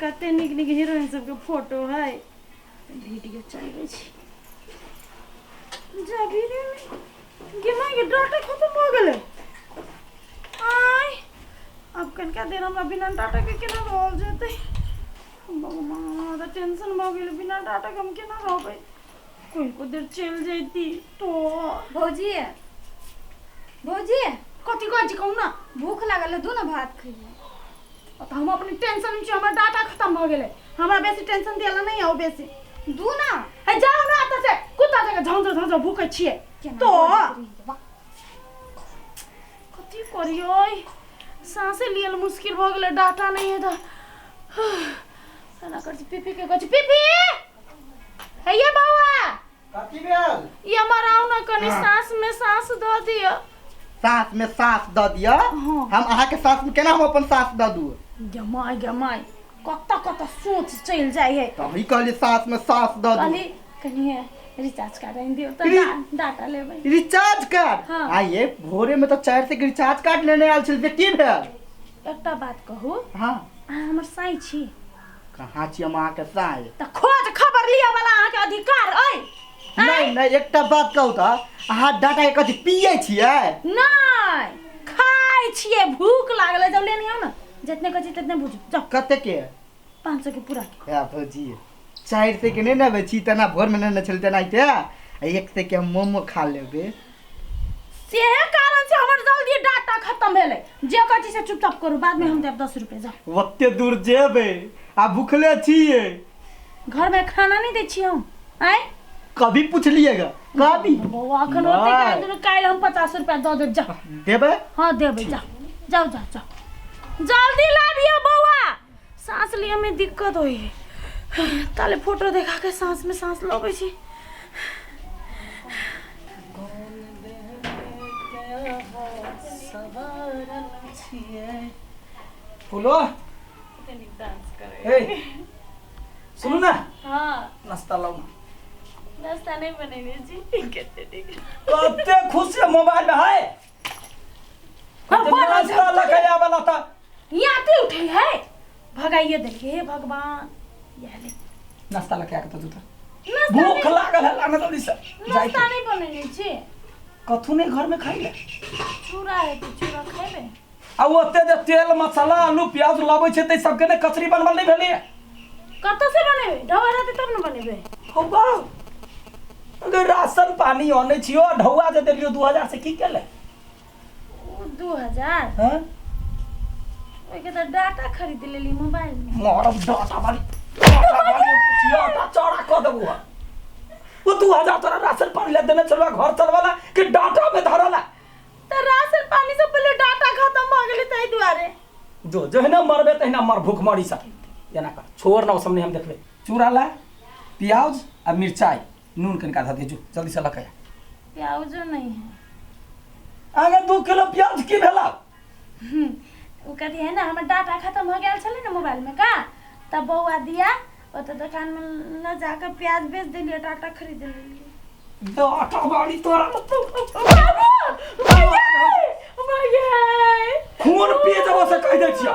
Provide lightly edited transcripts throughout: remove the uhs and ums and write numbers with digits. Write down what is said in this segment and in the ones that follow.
कते नीक नीक हीरोइन सबके फोटो है। वीडियो चलबै छी। जा वीडियो में गे माय गे, डाटा खत्म भऽ गेलै। आय, आब कनिका देर हमरा बिना डाटा के केना रहल जेतै? भगवान, तऽ टेंशन भऽ गेलै। बिना डाटा के हम केना रहबै? कनिको देर चलि जैती तो। भौजी, भौजी। कथी कहै छी, कहू ना। भूख लागल है, दू ना भात खइए। तऽ हम अपने टेंशन में छी, हमर डाटा खत्म भऽ गेलै। हमरा बेसी टेंशन दिअ नहि आउ बेसी। दू ना। हे जाउ ना एतऽ से, कुत्ता जकाँ झाँझर झाँझर भूकै छियै। केना तो बजैत रही, वाह। कथी करियै? साँसे लियल मुश्किल भऽ गेलै, डाटा नहि है तऽ एना करै छी। पीपी के कहै छी, पीपी हे ये बौआ। कथी भेल? ये हमर आउ ने कनि, साँस में साँस दऽ दिअ। साँस में साँस दऽ दिअ? हाँ। हम अहाँके साँस में केना हम अपन साँस दऽ दू? गे माय, गे माय, कतऽ कतऽ सोच चलि जाइ है। तऽ हम कहलियै साँस में साँस दऽ दू। कहली कनि रिचार्ज कार्ड आनि दियौ तऽ डाटा लेबै। Recharge card? हाँ। आ ये भोरे में तऽ 400 के रिचार्ज कार्ड लेने आयल छल, से की भेल? एकटा बात कहू? हाँ। अहाँ हमर साई छी? कहाँ छी हम अहाँके साई? तऽ खोज खबर लिअ वाला अहाँके अधिकार अइ? नहि नहि, एकटा बात कहू तऽ अहाँ डाटा के कथी पियै छियै? नहि, खाइ छियै, भूख लागल है। जब लेने आउ ने, जितने कहै छी तितने बुझू, जाउ। कते के? 500 के पूरा के। हे भौजी, 400 के नहि ने अबै छी, तेना भोरमे नेने छलै तेनाहिते, आ 100 के हम मोमो खा लेबै। सेहे कारण से हमर जल्दी डाटा खत्म भेलै। जे कहै छी से चुपचाप करू, बादमे हम देब 10 रुपए, जाउ। ओते दूर जेबै आ भुखले छियै? घरमे खाना नहि दै छियै हम? आँय? कभी पुछलिएगा कभी? बौआ, अखन ओते नहि। काल्हि काल्हि हम 50 रुपया दऽ देब, जाउ। देबै? हाँ देबै, जाउ जाउ जाउ जाउ, जल्दी लाबियौ बौआ। साँस लिअ में दिक्कत होइ है, ताले फोटो देखा के साँस में साँस लबै छी। फूलो, ए सुनू ना। हाँ। नाश्ता लाउ ना। नाश्ता नहीं बनेने छी, कते नीक। कते खुश है मोबाइल में है। हाँ, कते बड़ नाश्ता लके आवेला त यहाँ ते उठे है, भगाइए देलके। हे भगवान, यह ले। नाश्ता लके आके त जूता नाश्ता भूख नहीं- लागल है, लाना जल्दी से जाय। नाश्ता नहीं बनेने छी। कथू नहीं घर में खाइले? चूड़ा है तो चूड़ा खेबे। आ ओते जे तेल मसाला आलू प्याज लाबै छै तै सबके ने कचरी बनबल नहीं भेलैए? कतऽ से बनेबे? ढौआ रहतै तब ने बनेबे। हौ बा, अगर राशन पानी अनै छियो, ढौआ जे देलियो 2000 से की केले? ओ 2000? हाँ। ओहिके तऽ डाटा खरीद लेली मोबाइल में। मरब डाटा वाली, डाटा वाली पुछियो, आटा चौड़ा कऽ देबो हम। ओ 2000 तोरा राशन पानी ला देने छलवा घर चलवाला कि डाटा में धरला? तऽ राशन पानी से पहिले डाटा खत्म भऽ गेलै, ताहि दुआरे। जो जहिना मरबे तहिना मर, भूख मरी सा। एना कर, छोड़ ना, ओ सब नहीं हम देखबे। चूड़ा ला, प्याज आ मिरचाई, नून कनिका धऽ दे, जो जल्दी से लऽ के आ। प्याजो नहीं है। आगे 2 किलो प्याज की भेला? ओ कथी है ना, हमर डाटा खत्म हो गेल छलै ने मोबाइल में का, तब बौआ दिया ओतऽ दोकान में ल जाकर प्याज बेच देलियै, डाटा खरीद लेलियै। डाटा बाड़ी तोरा खून पी जबो से कहि दै छियै।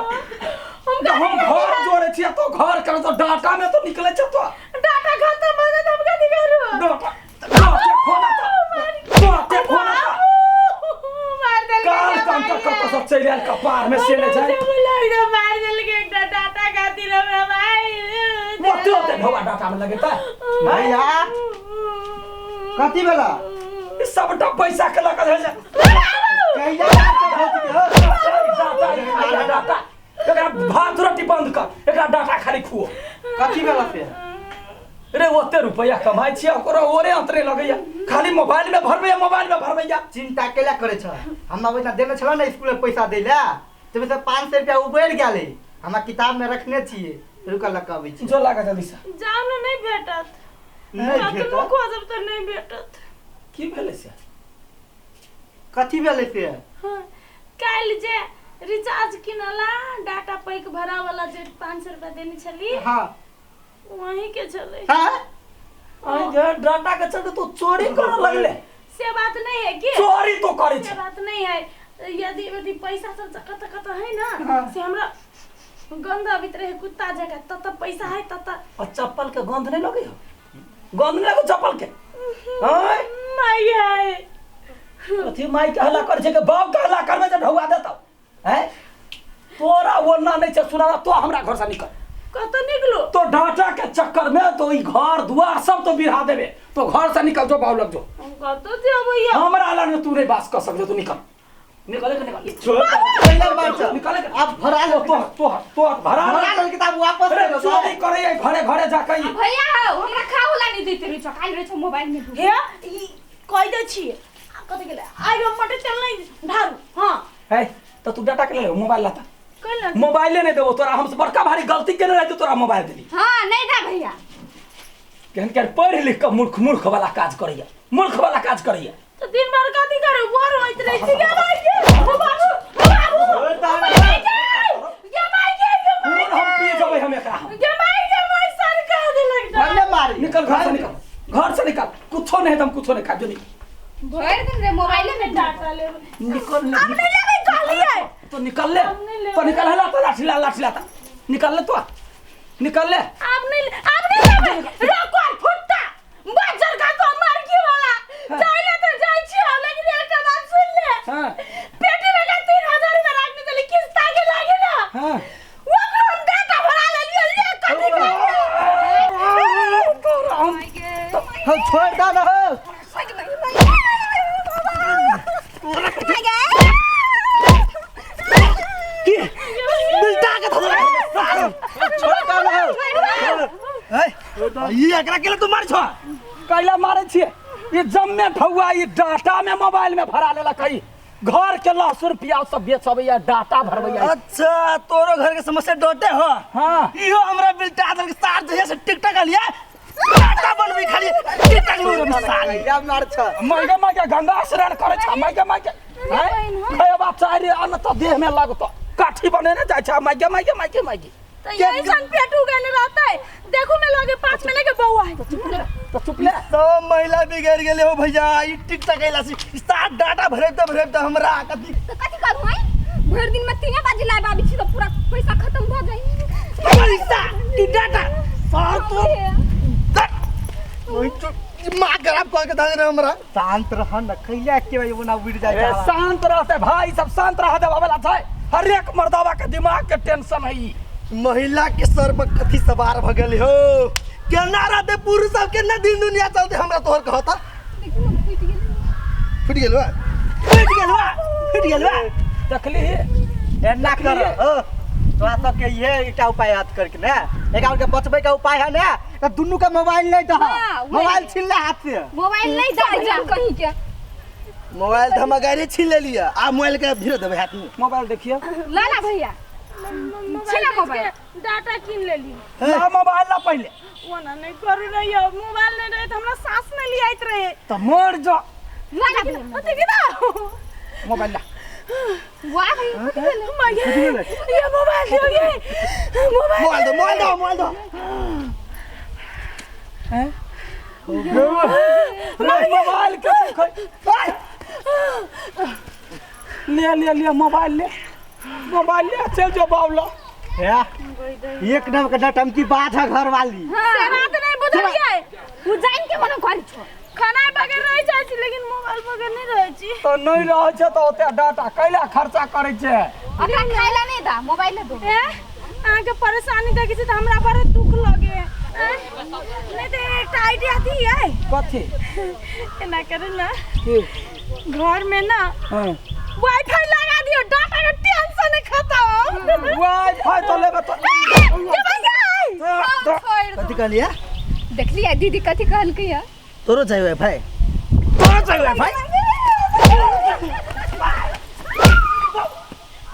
हम घर जोड़े छियै तो घर कर तो डाटा में तो निकले छ तो। डाटा खत्म हो गेल, हम कथी करू? डाटा डाटे खोला तो, डाटे खोला तो। मार देलकै। काल काम तक कत सब चलि आयल कपार में से नहि जाय। मार देलकै एकटा डाटा खातिर हमरा भाई। ओते ओते ढौआ डाटा में लगेता? भैया, कथी भेला? ई सबटा पैसा के लऽ कऽ जाइ। कहिया डाटा भौजी के, हो? डाटा ई खाइया डाटा, एकरा भात रोटी बंद कर, एकरा डाटा खाली खुओ। कथी भेला से? रे, ओते रुपैआ कमाइ छियै, ओकरो ओरे अंतरे लगैया, खाली मोबाइल में भरबैया, मोबाइल में भरबैया। चिंता केला करे छ? हमरा ओहिना देने छल ने स्कूल में पैसा दै ला, तमे से 500 रुपया उबेर गेलै। हमरा किताब में रखने छियै, रुकल लऽ कऽ अबै छी। जो लागा जल्दी से। जाउ ने, नहि भेटत। नहि कतनो भेटत? खोजब तऽ नहि भेटत। की भेलै से? कथी भेलै से? हाँ, काल्हि जे रिचार्ज किनला डाटा पैक भरा वाला जे 500 रुपया देने छली, हाँ, वहीं के छलै। हाँ। आइ जे डाटा के चलते तू चोरी करऽ लगले? से बात नहीं है कि चोरी तो करै से छै। बात नहीं है। यदि यदि पैसा सब कत कत है ना, हाँ। से हमरा गंध अबैत रहे कुत्ता जकाँ, तत पैसा है तत। आ चप्पल के गंध नहीं लगे हो? गंध नहीं लगे चप्पल के? आय माय है। अथी माई के हल्ला कर छै के बाप के हल्ला करबे त ढौआ देतौ हैं। तोरा ओना नहीं छै सुना, तो हमरा घर से निकल। कत निकलो? तो डाटा के चक्कर में तो ई घर दुआर सब तो बिरहा देबे, तो घर से निकल जो, बाऊ लग जो। हम कत जेबै? हमरा लग तू नहीं बास कर सकते, तू निकल, निकले के निकल। छोड़ पहला बार छ। निकले के। अब भरा लो। तो तो तो भरा भरा लो किताब वापस अरे दे दो। चोरी करे है, घरे घरे जाके ई। भैया हौ, हमरा खाओ ला नहीं देते रहे छौ, काल्हि रहे छौ मोबाइल में डूबल। हे ई कहि दै छी कत गेलै आइ हम मटर तेल नहीं ढारू। हां है तो तू डाटा के ले मोबाइल लाता। कहि मोबाइले नहीं देबो तोरा, हमसे बड़का भारी गलती केने रहे तोरा मोबाइल देली। हां नहीं दा भैया। केहन केहन पढ़ लिख के मूर्ख मूर्ख वाला काज करैया, मूर्ख वाला काज करैया। तो दिन भर कथी करे बोर होइत रहे छी। गे माय गे, ओ बाबू, ओ बाबू, गे माय गे, गे माय खून हम पी जेबै हम एकरा। हम गे माय गे, माय सर कह देलक। भले मारी। निकल घर से, निकल घर से निकल। कुछो नहीं हम कुछो नहीं खा जो निकल। भरि दिन रे मोबाइले में डाटा लेबै। निकल ले। हम नहीं लेबै कहलियै। तो निकल ले, हम नहीं लेबै। तो निकल हला तो लाठी ला, लाठी लाता निकल ले, तो निकल ले। अब नहीं, अब नहीं लेबै। रोको फुट्टा बजर का तो मार की वाला जाइले तो जाइ छी, लेकिन एकटा बात सुन ले। हां पेटी में का 3000 रुपया राखने चली किस्ता के लागे ना। हां ओकरो हम डाटा भरा लेलियै, ले कथी तोरा हम हम छोड़ दा ना हो। की मिलता के थोड़ा छोड़ दा ना हो। ए ई एकरा के तू मार छ कैला मारे छिए? ये जम्मे ठौआ ई डाटा में मोबाइल में भरा लेलक है। घर के लहसुन प्याज सब बेचबैया, डाटा भरबैया। अच्छा तोरो घर के समस्या डोटे हो? हाँ इहो हमरा बिलटा दल के साथ जहिया से टिकटॉक लिया डाटा बनबी खाली टिकटॉक में साली। या मार छ। माइके माइके गंगा स्नान करे छ माइके माइके। हैं बाप चाहे अन्न तो देह में लागतो काठी बनेने जाइ छ माइके माइके माइके माइके। तो यही सन पेट उगने रहता है। देखो मैं लगे 5 महीने के बउआ है। तो चुप ले। सब महिला बिगड़ गेले हो भैया ई टिकटॉक अइला से सात डाटा भरेबते भरेबते हमरा कथी तो कथी करू हैं? भरि दिन में 3 बजे लाइव आबै छी तो पूरा पैसा खत्म भ जाइ। पैसा की डाटा सार तो ओइ तो मां खराब कर के दे रे हमरा। शांत रह न कैला के भाई ओना उड़ जाय। ए शांत रहते भाई, सब शांत रह देबा वाला छै। हर एक मर्दावा के दिमाग के टेंशन है ई। महिला के सर पर कथी सवार भ गेल हो, केना रहते पुरुष सब केना दिन दुनिया चलते हमरा तोहर कहता। फुट गेल बा, फुट गेल बा, फुट गेल बा। देखली एना कर तोरा सबके ये एकटा उपाय हाथ करके ने एक के बचबै के उपाय है ने त दुनू के मोबाइल नहीं दह। मोबाइल छीन ले हाथ से। मोबाइल नहीं दह जा कहीं के। मोबाइल धमगारी छीन ले लिया आ मोबाइल के धीरे देबै हाथ में। मोबाइल देखिए ला ला भैया मोबाइल मोबाइल डाटा किन लेली। ला मोबाइल ला पहले। ओना नहीं करू रही हो, मोबाइल नहीं रहे त हमरा सास ने लियाइत रहे। त मर जा। ला ला भैया देखि ना मोबाइल ला। वाह भैया ये मोबाइल दियो, ये मोबाइल मोबाइल दो, मोबाइल दो, मोबाइल दो। हैं मोबाइल के ले ले ले मोबाइल ले, मोबाइल ले चल जो बावला। एक नंबर के नटंकी बात है घर वाली। से बात नहीं बुझलियै। उ जान के मनो करै छो। खाना बगैर रह जाइ छी लेकिन मोबाइल बगैर नहीं रहै छी। तो नहीं रहै छै त ओते डाटा कैला खर्चा करै छै? अखन खाइला नहीं दा मोबाइल दो। ए अहाँ के परेशानी देखै छी त हमरा बड़े दुख लगे। नहीं त एकटा आइडिया दियै। कथी? एना करू ना की घर में ना हां वाईफाई लगा दियो, डाटा के टेंशन खत्म। वाईफाई तो लेबे तो कथी कहलियै? देखलियै दीदी कथी कहलकै? तोरो चाहिए वाईफाई, तोरो चाहिए वाईफाई।